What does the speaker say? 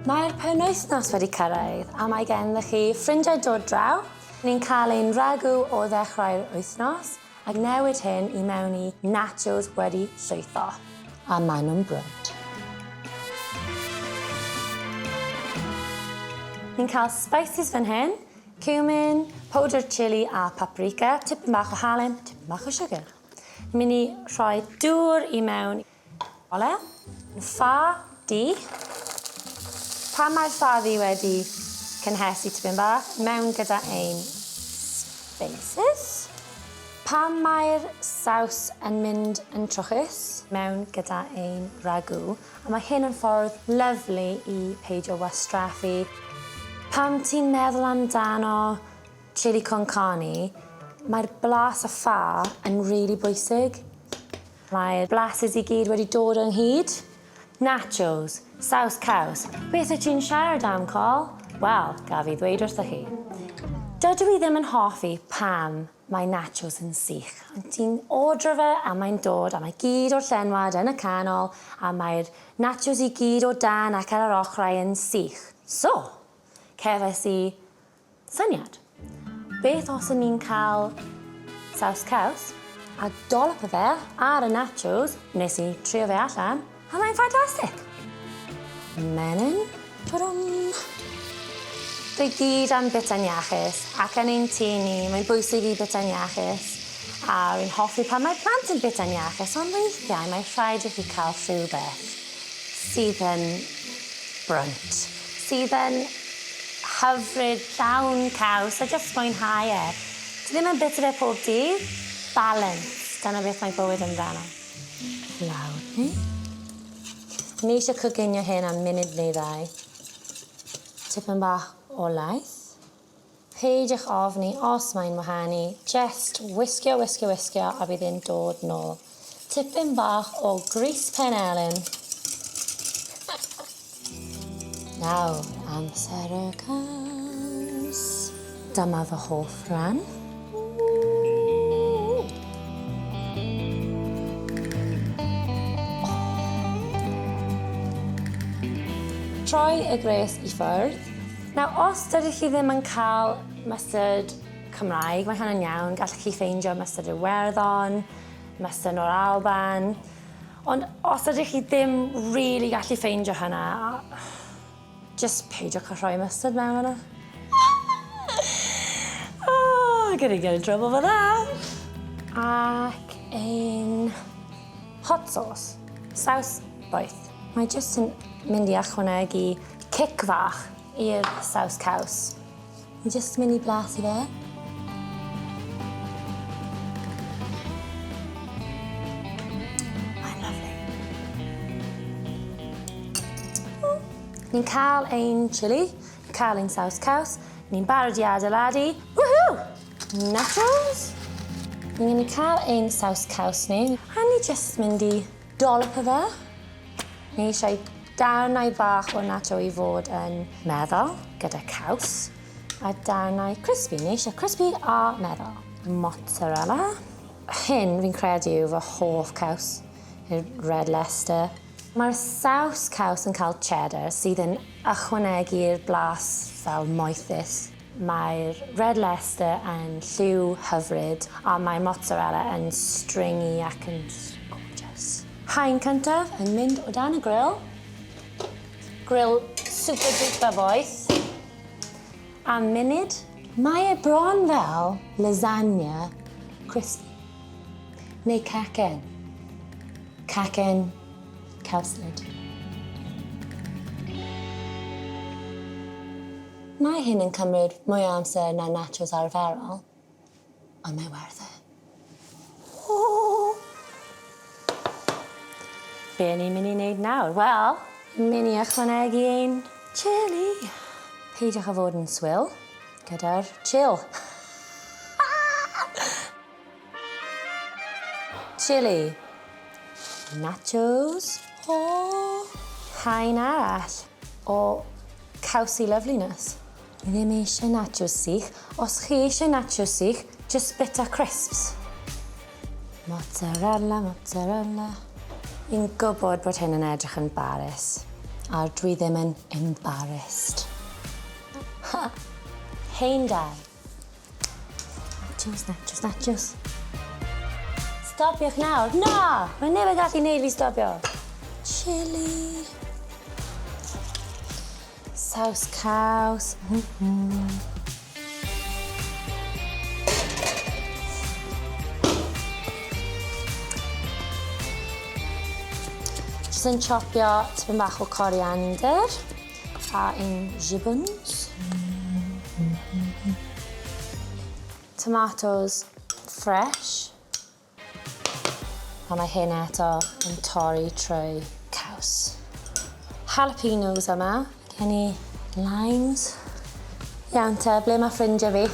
Mae'r penwythnos wedi cyrraedd a mae gennych chi ffrindiau dod draw. Ni'n cael ein ragu o ddechrau'r wythnos ac newid hyn i mewn i nachos wedi llwytho. A maen nhw'n brwnt. Ni'n cael spices fan hyn, cumin, powdr chili a paprika, tipyn bach o halen, tipyn bach o siwgr. Ni'n mynd i rhoi dŵr i mewn Olew, ffa du. Pan mae'r ffa ddu wedi cynhesu tipyn bach, mewn gyda ein spices. Pan mae'r saws yn mynd yn trwchus, mewn gyda ein ragu. A mae hyn yn ffordd lyfli i peidio wastraffu. Pan ti'n meddwl amdano chili con carne, mae'r blas y ffa yn rili bwysig. Mae'r blasus i gyd wedi dod ynghyd. Nachos, saws caws, beth wyt ti'n siarad am, Col? Wel, gaf i ddweud wrthoch chi. Dydw i ddim yn hoffi pam mae nachos yn sych. Ond ti'n ordro fe a mae'n dod a mae gyd o'r llenwad yn y canol a mae'r nachos i gyd o dan ac ar yr ochrau yn sych. So, cefais i Syniad. Beth os 'yn ni'n cael saws caws a dollop fe ar y nachos, nes i trio fe allan, a mae'n ffantastig. Menyn. Tadam! Dwi gyd am bita'n iachus, ac yn ein tŷ ni, mae'n bwysig i bita'n iachus, a rwy'n hoffi pan mae plant yn bita'n iachus, ond weithiau mae rhaid i chi cael rhywbeth sydd yn brwnt, sydd yn hyfryd, llawn caws a jyst mwynhau e. Ti ddim yn bita fe pob dydd. Balance, dyna beth mae bywyd amdano. Lawr ni. Ni eisiau coginio hyn am munud neu ddau. Tipyn bach o laeth. Peidiwch ofni os mae'n wahanu, jest wisgio, wisgio, wisgio a bydd e'n dod nôl. Tipyn bach o grys pen elin. Nawr, amser y caws. Dyma fy hoff ran. Troi y gwres i ffwrdd. Nawr, os dydych chi ddim yn cael mustard Cymraeg, mae hynny'n iawn, gallwch chi ffeindio mustard Iwerddon, mustard o'r Alban. Ond os ydych chi ddim really gallu ffeindio hynna, just peidiwch â rhoi mustard mewn yna. Oh, I'm gonna get in trouble for that. Ac ein hot sauce, saws boeth. Mae jyst yn mynd i ychwanegu cic fach i'r saws caws. Ni jyst mynd i blasu fe. Mae'n lyfli. Ni'n cael ein chili, cael ein saws caws, ni'n barod i adeiladu. Woohoo! Nachos! Ni'n mynd i cael ein saws caws ni, a ni jyst mynd i dollop fe. Ni eisiau darnau bach o nacho i fod yn meddal gyda caws a darnau crispy. Ni eisiau crispy a meddal. Mozzarella. Hyn fi'n credu yw fy hoff caws, yw'r Red Leicester. Mae'r saws caws yn cael cheddar sydd yn ychwanegu'r blas fel moethus. Mae'r Red Leicester yn lliw hyfryd a mae'r mozzarella yn stringy ac yn gorgeous. Haen cyntaf yn mynd o dan y grill. Grill super duper boeth. Am munud. Mae e bron fel lasagna crispy. Neu cacen. Cacen cawslyd. Mae hyn yn cymryd mwy o amser na nachos arferol, ond mae werth e. Be ni'n mynd i wneud nawr? Wel, mynd i ychwanegu ein chili. Peidiwch â fod yn swil gyda'r chill. Chili. Nachos. O, haen arall o cawsy loveliness. Ni ddim eisiau nachos sych. Os chi eisiau nachos sych, just bita crisps. Mozzarella, mozzarella. Fi'n gwybod bod hyn yn edrych yn barus. A dwi ddim yn embarrassed. Ha! Hein dau. Nachos, nachos, nachos. Stopiwch nawr. Na! Mae neb yn gallu neud fi stopio. Chili. Saws caws. Jyst yn chopio tipyn bach o coriander a ein gibbons. Tomatoes fresh. A mae hyn eto yn torri trwy caws. Jalapenos yma. Gen i limes. Iawn te, ble mae ffrindiau fi?